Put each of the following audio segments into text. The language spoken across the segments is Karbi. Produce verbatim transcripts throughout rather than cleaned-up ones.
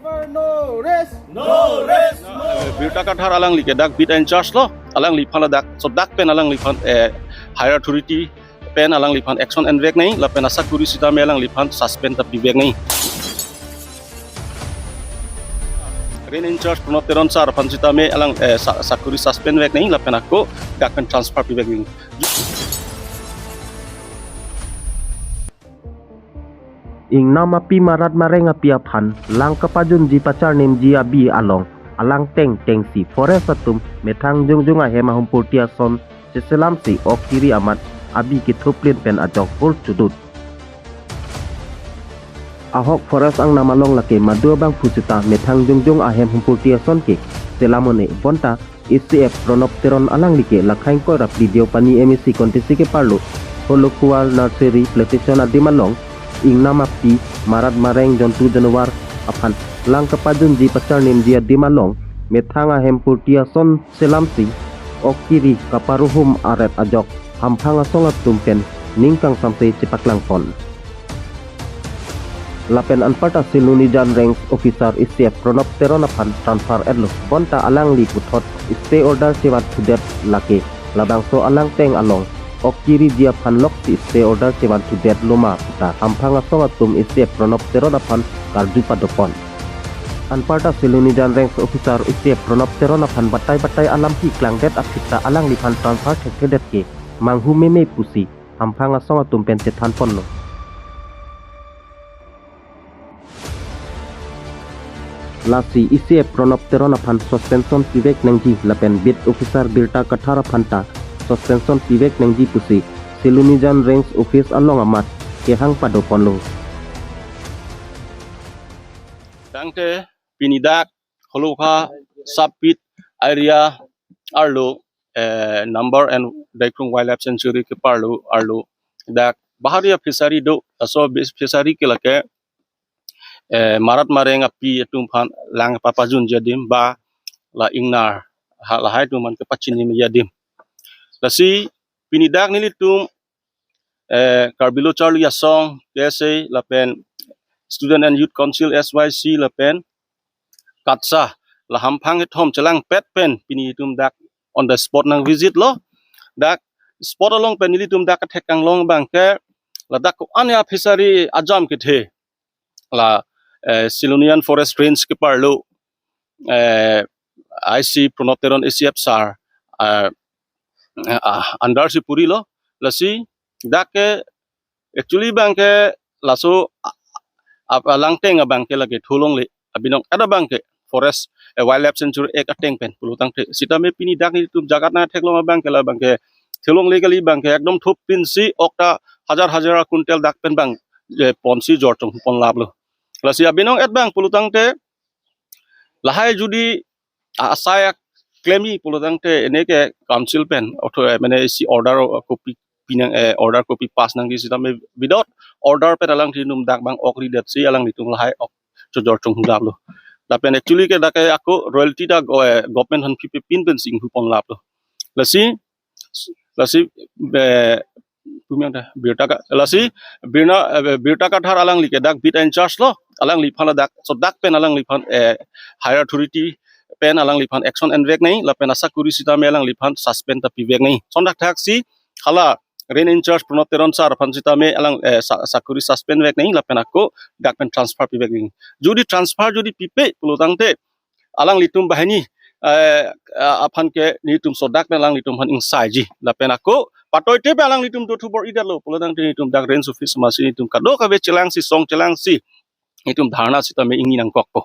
No rest. No rest. No. Birta Kathar alangli ke dak beat in charge lo, alangliphan ladak, so dak pen alangliphan, eh, higher authority pen alangliphan action envek nangji, lapen asakuri sitame alangliphan suspend ta pivek nangji. Range in charge Pranab Teron sir aphan sitame alang, eh, sa-, sakuri suspend vek nangji, lapen ako dak pen transfer pivek nangji. Ingnam api marat mareng api aphan lang kapajunji pacharnimji abi along alang teng tengsi forest atum methang jongjong ahem ahumpurti ason cheselamsi ok kiri amat abi kethuplen pen ajok hur chudut. Ahok forest angnam along lake madu abangphu sita methang jongjong ahem humpurti ason ke selam un-e bonta A C F Pranab Teron alangli ke lakhai ingkoi ra phli Deopani M A C constituency keparlo Holokuar Nursery Plantation adim along ingnam api marat mareng jontu janwar aphan lang kapajunji pacharnimji adim along methang ahem purti ason selamsi ok kiri kaparuhum aret ajok hamphang asong atum pen ning kangsamse chepaklang pon. Lapen anparta Silonijan Range Officer A C F Pranab Teron aphan transfer etlo. Bonta alangli puthot stay order chevan thudet lake labangso alang teng along ok kiriji aphan loksi stay order chevan thudet loma puta hamphang asong atum A C F Pranab Teron aphan karju padopon. Anparta Silonijan Range Officer A C F Pranab Teron aphan batai batai alampi klangdet aphi ta alangliphan transfer thekthedet ke manghu meme pusi hamphang asong atum pen chethan ponlo. Lasi A C F Pranab Teron aphan suspension pivek nangji lapen beat officer Birta Kathar aphan ta suspension pivek nangji pusi Silonijan Range Office along amat kehang padoponlo. Tangte pini dak Holokuar sub-beat area arlo, eh, number and Daikrung Wildlife Sanctuary keparlo arlo dak bahari a-fishery do, laso bis-, fishery ke lake, eh, marat mareng api atum aphan lang papajunji adim ba la ingnar ha lahai atum aphan kepachiniji adim. Lasi pini dak nelitum, eh, Karbi Lo Charli Asong, K S A, lapen Student and Youth Council, S Y C, lapen KATSA, la hamphang kethom chelangpet pen pini itum dak on the spot nang visit lo. Dak spot along pen nelitum dak kathek kanglong abangke ladak ko-an a-fishery ajam kethe la, eh, Silonijan Forest Range keparlo, eh, I C Pranab Teron A C F sir, eh, ah, under si purilo. Lasi dak ke actually abangke laso a-, a-, alang teng abangke lake tholongle, abinong ada abangke Forest, eh, Wildlife Sanctuary Act ateng pen pulotangte sitame pini dak nelitum jagat nangtheklong abangke labangke tholongle kali, abangke ekdom thup pinsi ok ta hajar hajar a-quintal dak pen abang, eh, ponsi jor chonghu ponlaplo. Lasi abinong et abang pulotangte lahai jodi a-, asai ak klemji pulotangte ene ke council pen otho, eh, mane isi order, eh, copy pinang, eh, order copy pass nangji sitame without order pen alanglitum dak abang ok ridetsi alanglitum lahai ok chojor chonghulaplo. Lapen actually ke dak ke ako royalty ta go-, eh, government aphan pipe pin pensi inghu ponlaplo. Lasi, lasi, eh, pumyang ta, Birta Ka-, lasi, Birna, eh, Birta Kathar alangli ke dak beat in charge lo, alangliphan ladak, so dak pen alangliphan, eh, higher authority pen alangliphan action envek nangji, lapen asakuri sitame alangliphan suspend ta pivek nangji. Lason thakthaksi, hala range in charge Pranab Teron sir aphan sitame alang, eh, sa-, sakuri suspend vek nangji, lapen ako dak pen transfer pivek nangji. Jodi transfer jodi pipe pulotangte, alanglitum banghini, eh, ah, aphan ke nelitum so dak pen alanglitum aphan ingsaiji. Lapen ako patoite pen alanglitum dothu bor-idetlo pulotangte nelitum dak range office masi nelitum kadokave chelangsi, song chelangsi nelitum dharna sitame ingni nangkokpo.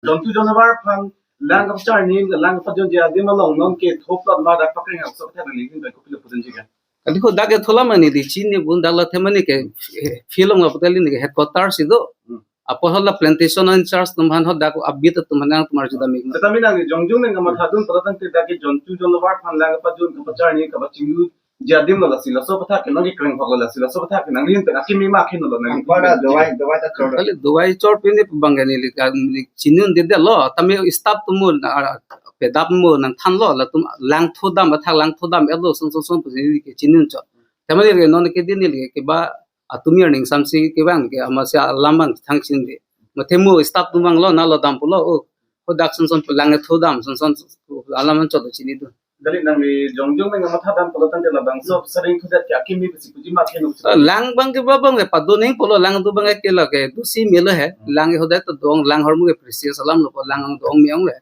Jontu janwar aphan lang kapacharni, lang kapajunji adim along non ke thop lot ma dak pakreng hak sok thak neli hin bai kopilo putin jiga. Kali ko dak ke thola mani di chini bun dak la themani ke, eh, filong la putali ni ke headquarter si do. Hmm. Apor hala plantation in charge atum aphan ho dak ko abit atum aphan nang tumar juda mi. Tetapi nang ni jongjong nang kamatha dun pulotangte dak ke jontu janwar aphan lang kapajun kapacharni kapachingluji adim lo lasi laso aputhak ke nang ke kreng hok lo lasi laso aputhak ke nangli pen akimi ma khin lo nang. Pada dawai, dawai ta chor. Kali dawai chor pini bang ni li ka ni chinun de de lo tame staff atum na, ah, pedap mo nangthanlo latum lang thodam athak lang thodam etlo song song song pusi ni ke chinun chot. Tame li ke non ke din ni li ke ba atum yar ning samsi ke bang ke ama si alam bang thang chin de. Mathe mo staff atum vanglo, nalo dam pulo, oh, hadak sonson pu lang ketho dam, sonson alam an cholo chinidun. Dali nangli jongjong nang matha dam pulo tangte labangso sering thudet ke akimi pusi puji ma khenuk si. Lang abang ke ba abang le padun ning pulo, lang do abang ke lake dosi melo he. Lang ke hadak ta dong, lang ahormu ke precious alam lo, lang do-ong me-ong le.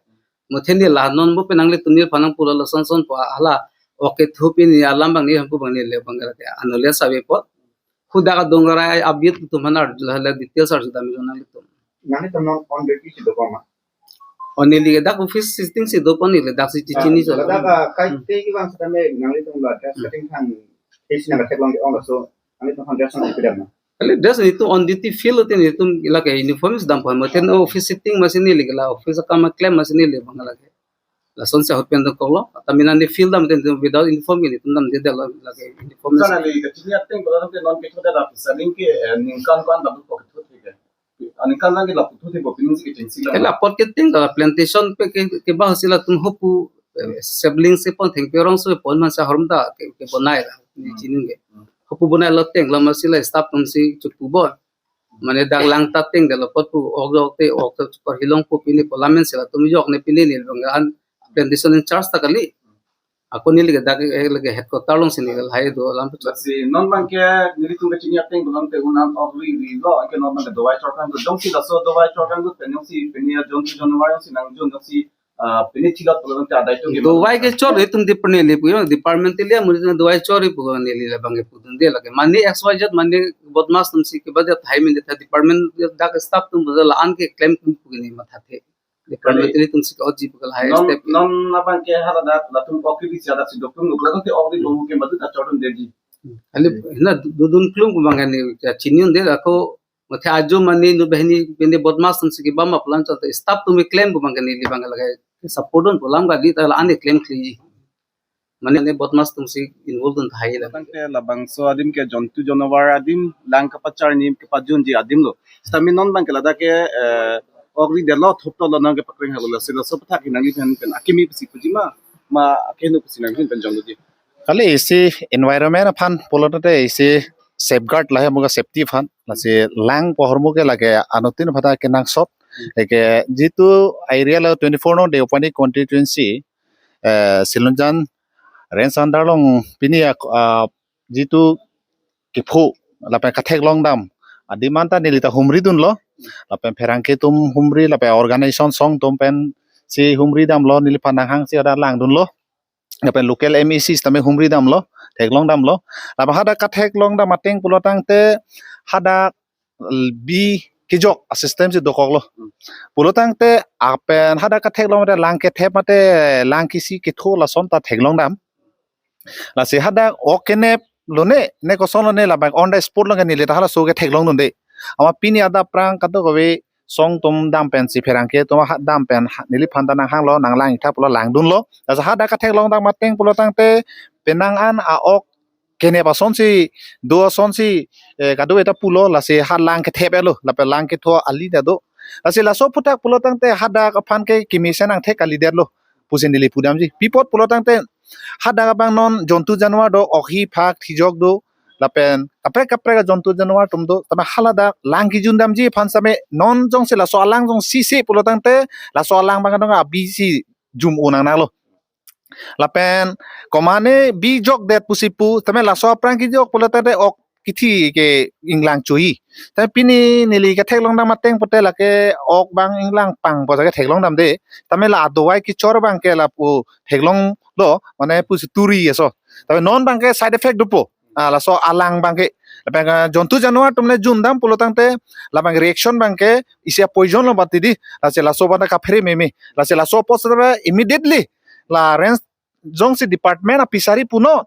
Mathe neli la non bo penang le tunil panang pulo la sonson pu hala. Ok, thupi ni alam abang ni hampu abang neli abang ke lake anole sabe po. Hadak adung arai abit atum aphan arju, hala details arju dam nanglitum. Nanglitum non on duty si do ma? Oh, neli ke dak office sitting si do pon, neli dak si chichini. Ah, so. Ladak, ah, kaike kevang setame nanglitum la dress cutting thang isi nang theklong ke-ong, laso nanglitum aphan dress nang pidam ma? Kali dress nelitum on duty field te nelitum lake uniform si dam pon, mathe office sitting masi neli ke la office akam klem masi neli abang lake. Lason si ahut pen dokoklo, tame neli field dam te without uniform ke nelitum damdedetlo, lake uniform. Sana le kachini ateng bola te non ketho da pisa ning ke, eh, ningkan ko-an dam ko ketho thik ke. Ani kan lang ke lapu thu thik bo pini si kecheng si lang. Ke la apot ke ting da plantation pe ke, ke ba si latum hopu, eh, sapling si pon thengpi arongso pon man sa harum da ke, ke bonai la, neli chini ke. Hopu bonai lo teng la masi la staff atum si chupu bo. Mane dak lang ta teng da lo apot pu ok ok te ok ta chupa hilong pu pini pu lamen si latum yok ne pini neli abang an plantation in charge ta kali. Ako neli ke dak, eh, lake headquarter along si neli lahai do alam pu. Lasi non abang ke nelitum kachini ateng bola te un-an ok ri ri lo, anke non abang ke dawai chor kangdut, jongsi laso dawai chor kangdut pen jongsi pini ajontu januar jongsi nangjun jongsi, ah, pini thilot pulo tangte adai tum ke dawai ke chor itum department le pu, department te le muri dawai chor pu neli labang ke pudunde lake. Mane X Y Z mane bodmas atum si ke baja thai min de tha department dak staff atum baja la-an ke klem pu ke neli matha the. Department nelitum si ka-oji pu ke lahai non step. Non abang ke hala dak latum ok ri si adak si doktum nuk latum te ok ri domu ke madu ta chodun deji. Ali na du-, dudun klung abang ke neli chinidunde, ako mathe ajo mane nu bahini bini bodmas atum si ke bam aplan chot staff atum klem abang ke neli abang lake support dun pu alam kali ta la-an klem kli. Mane ne bodmas atum si involve dun thai la. Tangte labangso adim ke jontu januar adim, lang kapachar ni kapajunji adim lo. Sitame non abang ke ladak ke, eh, ok ri detlo, thoptoplo, non ke pakreng halo, lasi laso aputhak ke nangliphan pen akimi pusi puji ma, ma akeheno pusi nangliphan pen jonglo ji. Kali isi environment aphan pulo tangte isi safeguard lahai mo ke safety aphan, lasi lang pu ahormu ke lake anuttin aphan ta kenangsot. Eke jitu area lo twenty-four no Deopani constituency, eh, Silonjan range under along pini ak-, ah, jitu kepho lapen katheklong dam adim anta neli ta humri dunlo, lapen pherangke atum humri, lapen organization song atum pen si humri damlo, neliphan nanghang si ada lang dunlo, lapen local M A C sitame humri damlo, theklong damlo, lapen hadak katheklong dam ateng pulo tangte hadak bi kejok asystem si dokoklo. Pulo tangte apen hadak katheklong mate lang kethep mate lang kisi ketho lason ta theklong dam. Lasi hadak ok kenep lo ne, ne koson lo ne labang on the spot lo ke neli ta halaso ke theklong dunde. Ama pini adap aphrang kadokave song atum dam pen si pherangke atum ha dam pen ha, neliphan ta nanghanglo, nanglang itha pulo lang dunlo. Lasi hadak katheklong dam ateng pulo tangte penang an a-ok kenep ason si, do ason si, eh, kadokave ta pulo, lasi ha lang kethep lo, lapen lang ketho ali ta do. Lasi laso aputhak pulo tangte hadak aphan ke kemesen angthek kalidet lo pusi neli pudamji. Pi apot pulo tangte hadak abang non jontu januar do, ok hi phak thijok do, lapen kaprek kaprek ajontu januar atum do, tame haladak lang kejun damji aphan sitame non jongsi laso alang jongsi se pulo tangte laso alang abang dong abi si jum-o nangnanglo. Lapen komane bi jokdet pusi pu, tame laso aphrang kejok pulo tangte ok kithi ke inglang chui. Tame pini neli katheklong dam ateng pote lake ok abang inglang pang pu sa katheklong damde. Tame la adawai kechor abang ke lapu theklonglo, mane pusi turi aso. Tame non abang ke side effect dopo. Ah, laso alang abang ke. Lapen, ah, jontu januar atum ne jun dam pulo tangte labang reaction abang ke isi a-poison lo mati di. Lasi laso abang ta kaphere meme. Lasi laso apot sitame immediately la range jongsi department a-fishery punon,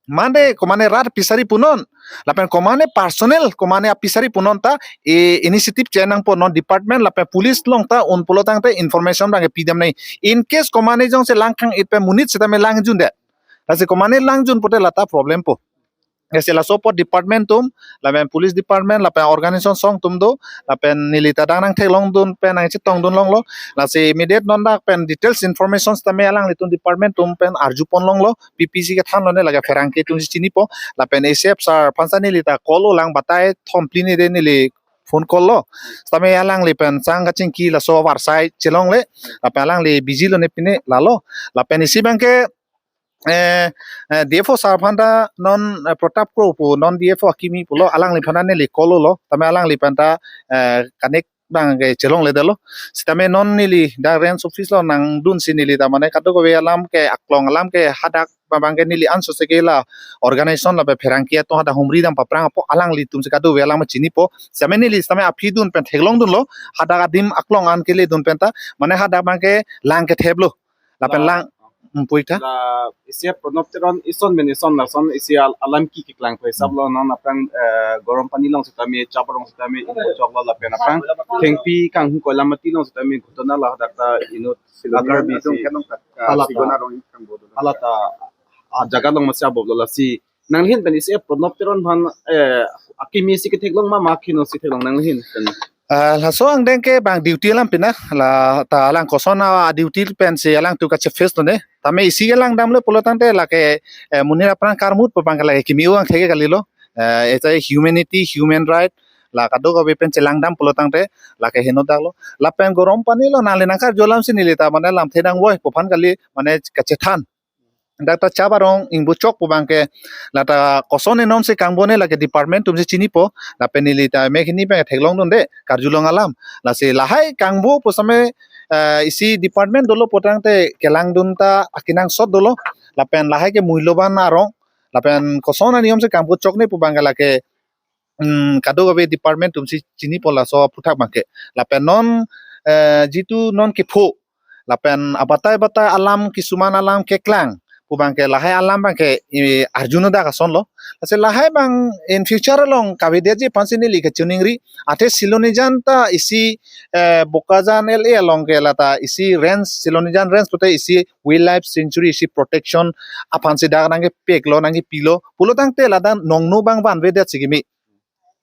mane komane rat fishery punon, lapen komane personnel, komane a-fishery punon ta, e, initiative chenang po non department lapen police along ta un pulo tangte information abang ke pidam nai. In case komane jongsi lang kang-it pen monit sitame lang junde. Lasi komane lang jun pote lata problem po. Lasi laso apot department atum, lapen police department, lapen organization song atum do, lapen neli ta dang nangtheklong dun pen nangchetong dun longlo, lasi immediate non dak pen details information sitame alanglitum department atum pen arju pon longlo, P P C kethan lo ne lake pherangke atum si chinipo, lapen A C F sir aphan si neli ta call-o lang batai thom phli ni de neli phone call lo. Sitame alangli pen sang kachingki laso avarsai chelongle. Lapen alangli busy lo ne pine lalo. Lapen isi abangke eh, eh, D F O sir aphan ta non, eh, Pratap Kro pu non D F O akimi pulo, alangliphan ta neli call lo. Tame alangliphan ta, eh, connect abangke chelongledetlo. Sitame non neli dak range office lo nangdunsi neli ta mane kadokave alam ke aklong alam ke hadak abangke neli ansose ke la organization lapen pherangke atum hadak humri dam paphrang apot alanglitumsi kadokave alam chinipo. Sitame neli sitame aphi dun pen theklongdunlo. Hadak adim aklong an keledun pen ta mane hadak abangke lang ketheplo. Lapen la lang, hmm, puitha. La isi Pranab Teron ison pen ison lason isi al-, alam ki keklang ko hisap lo non aphrang, eh, Gorom Pani along sitame, Chap arong sitame, Ingkoi Chok lo lapen aphrang Thengpi Kanghu Koilamati along sitame ghotona la hadak ta inut Silon agar Jan bisi along kat, ah, hala ta, Sigon arong ingkang bodo. Hala ta, ah, jaga along masi abop lo lasi. Nanghin pen isi Pranab Teron aphan, eh, akimi si ketheklong ma, ma kinosi theklong nanghin pen. Ah, laso angdeng ke bang duty alam pina, la ta alang koson a duty pensi alangtum kacheface lo ne. Tame isi alang damlo pulo tangte lake, eh, monit apran karmut pu abangke lake kimi uang theke kalilo. Eh, it's a humanity, human right. La kadokave pen chelang dam pulo tangte lake henodak lo. Lapen Gorom Pani lo nangli nangkarju alamsi neli ta mane lamthe nangvoi pu aphan kali mane kachethan. Dak ta Chap arong Ingbu Chok pu abangke la ta koson enomsi kangbone lake department atumsi chinipo, lapen neli ta mek hini abangke theklongdunde karjulong alam. Lasi lahai kangbo pu sitame, eh, isi department dolo pu tangte kelangdun ta akenangsot dolo, lapen lahai ke muiloban arong, lapen koson aniyomsi kangbo chokne pu abangke lake, mm, kadokave department atumsi chinipo laso aphuthak abangke. Lapen non, eh, jitu non kepho. Lapen abatai batai alam kisuman alam keklang. Pu abangke lahai alam abangke, eh, arjunodak ason lo. Lasi lahai abang in future along kavedetji aphansi neli kachiningri. Athe Silonijan ta isi, eh, Bokajan L A along ke la ta isi range, Silonijan range pute isi wildlife sanctuary isi protection aphansi dak nangkepeklo nangkepilo. Pulo tangte ladak nongno abang vanvedetsi kimi.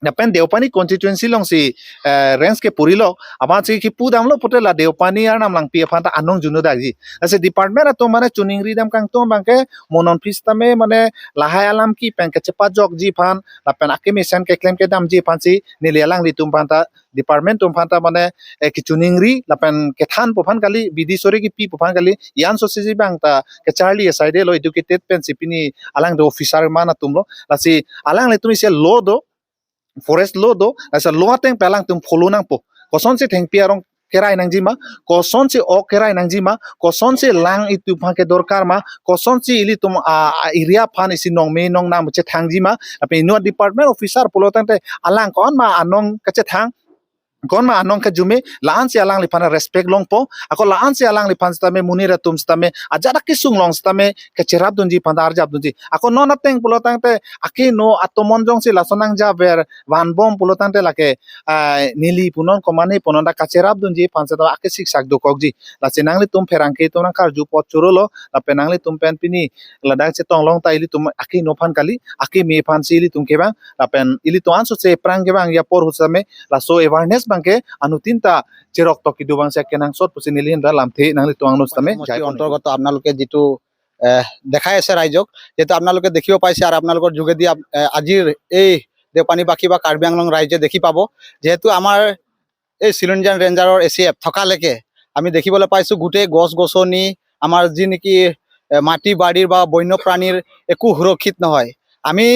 Lapen Deopani constituency alongsi, eh, range ke purilo, aphansi kipu damlo pute la Deopani arnam langpi aphan ta anong junodakji. Lasi department atum mane chiningri dam kangtung abangke mo non phi sitame mane lahai alam ki pen kachepajokji aphan, lapen akemesen keklem kedamji aphansi neli alanglitum aphan ta department atum aphan ta mane, eh, kachiningri lapen kethan pu aphan kali, bidi sore kipi pu aphan kali, ansosesi abang ta kacharli asai dolo, educated pensi pini alangtum officer man atum lo. Lasi alanglitum isi law do, forest law do, lasi law ateng pen alangtum follow nangpo. Kosonsi thengpi arong kerai nangjima, kosonsi ok kerai nangjima, kosonsi lang itum aphan kedorkar ma, kosonsi ilitum a, a area aphan isi nongme nongnam chethangji ma, lapen inut department officer pulo tangte alang konma anong kachethang, konma anong kajume, la-ansi alangliphan respect longpo, ako la-ansi alangliphan sitame monit atum sitame ajat akesung along sitame kacherapdunji aphan ta arjapdunji. Ako non ateng pulo tangte akeno atomon jongsi lason nangjaver vanbom pulo tangte lake, ah, neli punon komane punon ta kacherapdunji aphan sitame akesik sak dokokji. Lasi nanglitum pherangke atum nangkarju apot chorolo, lapen nanglitum pen pini ladak chetong long ta ilitum akeno aphan kali, akeme aphansi ilitum kevang, lapen ilitum ansose aphrang kevangji apor ahut sitame laso awareness abangke anuttin ta cherok tok kedo abangsi akenangsot pusi neli hinta lamthe nanglitum angno sitame. সমষ্টিৰ অন্তৰ্গত আপোনালোকে যিটো, এহ, দেখাই আছে ৰাইজক, যিহেতু আপোনালোকে দেখিব পাইছে আৰু আপোনালোকৰ যোগেদি আপ-, এহ, আজিৰ এই দেওপানীবাসী বা কাৰ্বি আংলং ৰাইজে দেখি পাব, যিহেতু আমাৰ এই চিলনীজান ৰেঞ্জাৰৰ এ চি এফ থকালৈকে আমি দেখিবলৈ পাইছোঁ গোটেই গছ গছনি, আমাৰ যি নেকি, এহ, মাটি বাৰীৰ বা বন্যপ্ৰাণীৰ একো সুৰক্ষিত নহয়। আমি,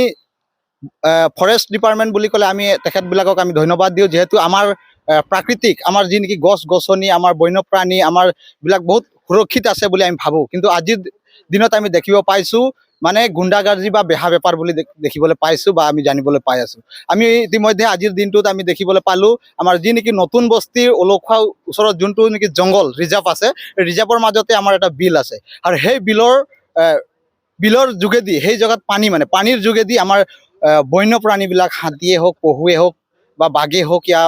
এহ, ফৰেষ্ট ডিপাৰ্টমেণ্ট বুলি ক'লে আমি তেখেতবিলাকক আমি ধন্যবাদ দিওঁ, যিহেতু আমাৰ, এহ, প্ৰাকৃতিক, আমাৰ যি নেকি গছ গছনি, আমাৰ বন্যপ্ৰাণী, আমাৰ বিলাক বহুত সুৰক্ষিত আছে বুলি আমি ভাবোঁ। কিন্তু আজিৰ দিনত আমি দেখিব পাইছোঁ মানে গুণ্ডাগাৰ্জি বা বেহা বেপাৰ বুলি দে-, দেখিবলৈ পাইছোঁ বা আমি জানিবলৈ পাই আছোঁ। আমি ইতিমধ্যে আজিৰ দিনটোত আমি দেখিবলৈ পালোঁ আমাৰ যি নেকি নতুন বস্তিৰ অলখুৱা ওচৰত যোনটো নেকি জংঘল ৰিজাৰ্ভ আছে, ৰিজাৰ্ভৰ মাজতে আমাৰ এটা বিল আছে আৰু সেই বিলৰ, এহ, বিলৰ যোগেদি সেই জেগাত পানী মানে পানীৰ যোগেদি আমাৰ, এহ, বন্য প্ৰাণীবিলাক হাতীয়ে হওক, পহুৱে হওক বা বাঘে হওক, ইয়া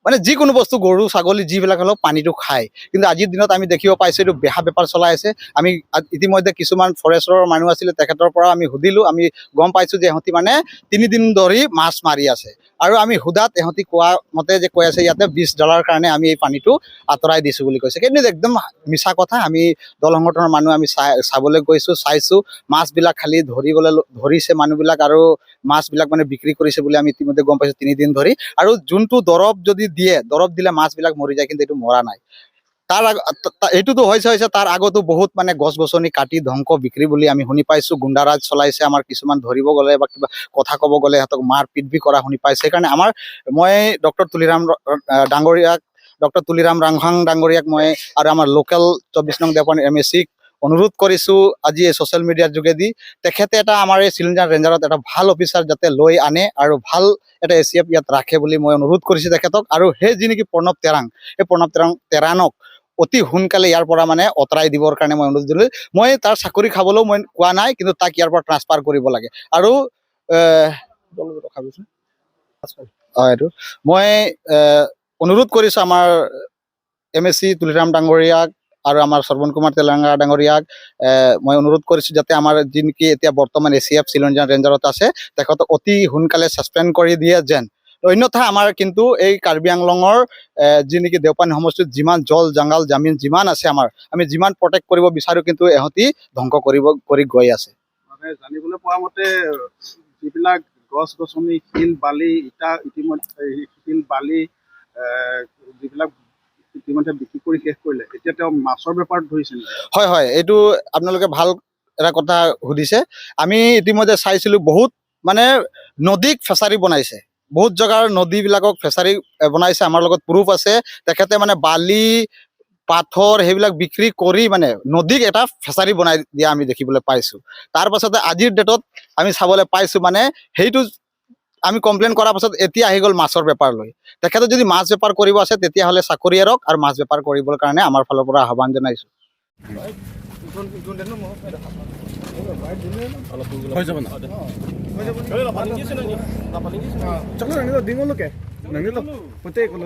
মানে যিকোনো বস্তু, গৰু, ছাগলী, যিবিলাক হ'লেও পানীটো খায়। কিন্তু আজিৰ দিনত আমি দেখিব পাইছোঁ এইটো বেহা বেপাৰ চলাই আছে। আমি আ-, ইতিমধ্যে কিছুমান ফৰেষ্টৰ মানুহ আছিলে, তেখেতৰ পৰা আমি সুধিলোঁ, আমি গম পাইছোঁ যে সিহঁতি মানে তিনিদিন ধৰি মাছ মাৰি আছে। আৰু আমি সোধাত এহঁতি কোৱা মতে যে কৈ আছে, ইয়াতে বিশ ডলাৰ কাৰণে আমি এই পানীটো আঁতৰাই দিছো বুলি কৈছে। কিন্তু একদম মিছা কথা। আমি দল সংগঠনৰ মানুহ, আমি চাই, চাবলৈ গৈছো, চাইছো, মাছবিলাক খালি ধৰিবলৈ ল-, ধৰিছে মানুহবিলাক আৰু মাছবিলাক মানে বিক্ৰী কৰিছে বুলি আমি ইতিমধ্যে গম পাইছো তিনিদিন ধৰি। আৰু যোনটো দৰৱ যদি দিয়ে, দৰৱ দিলে মাছবিলাক মৰি যায়, কিন্তু এইটো মৰা নাই। তাৰ আগ-, ত-, ত-, এইটোতো হৈছে, হৈছে, তাৰ আগতো বহুত মানে গছ গছনি কাটি ধ্বংস বিক্ৰী বুলি আমি শুনি পাইছো। গুণ্ডাৰাজ চলাইছে, আমাৰ কিছুমান ধৰিব গ'লে বা কিবা কথা ক'ব গ'লে সিহঁতক মাৰপিট বি কৰা শুনি পাইছো। সেইকাৰণে আমাৰ, মই ডক্টৰ তুলিৰাম ৰ-, আহ, ডাঙৰীয়াক, ডক্টৰ তুলিৰাম ৰাংহাং ডাঙৰীয়াক মই আৰু আমাৰ লোকেল চৌবিশ নং দেওপানী এম এ চিক অনুৰোধ কৰিছো আজি এই ছ'চিয়েল মিডিয়াৰ যোগেদি। তেখেতে এটা আমাৰ এই চিলনীজান ৰেঞ্জাৰত এটা ভাল অফিচাৰ যাতে লৈ আনে আৰু ভাল এটা এ চি এফ ইয়াত ৰাখে বুলি মই অনুৰোধ কৰিছো তেখেতক। আৰু সেই যি নেকি প্ৰণৱ তেৰাং, সেই প্ৰণৱ তেৰাং, তেৰাণক অতি সোনকালে ইয়াৰ পৰা মানে আঁতৰাই দিবৰ কাৰণে মই অনুৰোধ দিলো। মই তাৰ চাকৰি খাবলৈও মই কোৱা নাই, কিন্তু তাক ইয়াৰ পৰা ট্ৰান্সফাৰ কৰিব লাগে। আৰু, এ, হয়, এইটো মই, এ, অনুৰোধ কৰিছো আমাৰ এম এ চি তুলিৰাম ডাঙৰীয়াক আৰু আমাৰ শ্ৰৱণ কুমাৰ তেলেংগা ডাঙৰীয়াক, এ, মই অনুৰোধ কৰিছো যাতে আমাৰ যি নেকি এতিয়া বৰ্তমান এ চি এফ চিলনীজান ৰেঞ্জাৰত আছে, তেখেতক অতি সোনকালে ছাছপেণ্ড কৰি দিয়ে যেন। অন্যথা আমাৰ কিন্তু এই কাৰ্বি আংলঙৰ, এ, যি নেকি দেওপানী সমষ্টিত যিমান জল, জংঘল, জামিন যিমান আছে আমাৰ, আমি যিমান প্ৰটেক্ট কৰিব বিচাৰো, কিন্তু এহঁতি ধ্বংস কৰিব, কৰি গৈ আছে। মানে জানিবলৈ পোৱা মতে যিবিলাক গছ গছনি, শিল বালি, ইটা ইতিমধ্যে, এই শিল বালি, এ, যিবিলাক ইতিমধ্যে বিক্ৰী কৰি শেষ কৰিলে, এতিয়া তেওঁ মাছৰ বেপাৰত ধৰিছে নেকি? হয়, হয়, এইটো আপোনালোকে ভাল এটা কথা সুধিছে। আমি ইতিমধ্যে চাইছিলো, বহুত মানে নদীক ফিচাৰী বনাইছে, বহুত জেগাৰ নদীবিলাকক ফিচাৰী, এ, বনাইছে। আমাৰ লগত প্ৰুফ আছে, তেখেতে মানে বালি, পাথৰ সেইবিলাক বিক্ৰী কৰি মানে নদীক এটা ফিচাৰী বনাই দিয়া আমি দেখিবলৈ পাইছো। তাৰ পাছতে আজিৰ ডেটত আমি চাবলৈ পাইছো, মানে সেইটো আমি কমপ্লেইন কৰাৰ পাছত এতিয়া আহি গ'ল মাছৰ বেপাৰ লৈ। তেখেতে যদি মাছ বেপাৰ কৰিব আছে, তেতিয়াহ'লে চাকৰি এৰক আৰু মাছ বেপাৰ কৰিবৰ কাৰণে আমাৰ ফালৰ পৰা আহ্বান জনাইছো। Chaklo nangni dingol lo ke? Nangni lo. Pute ko lo.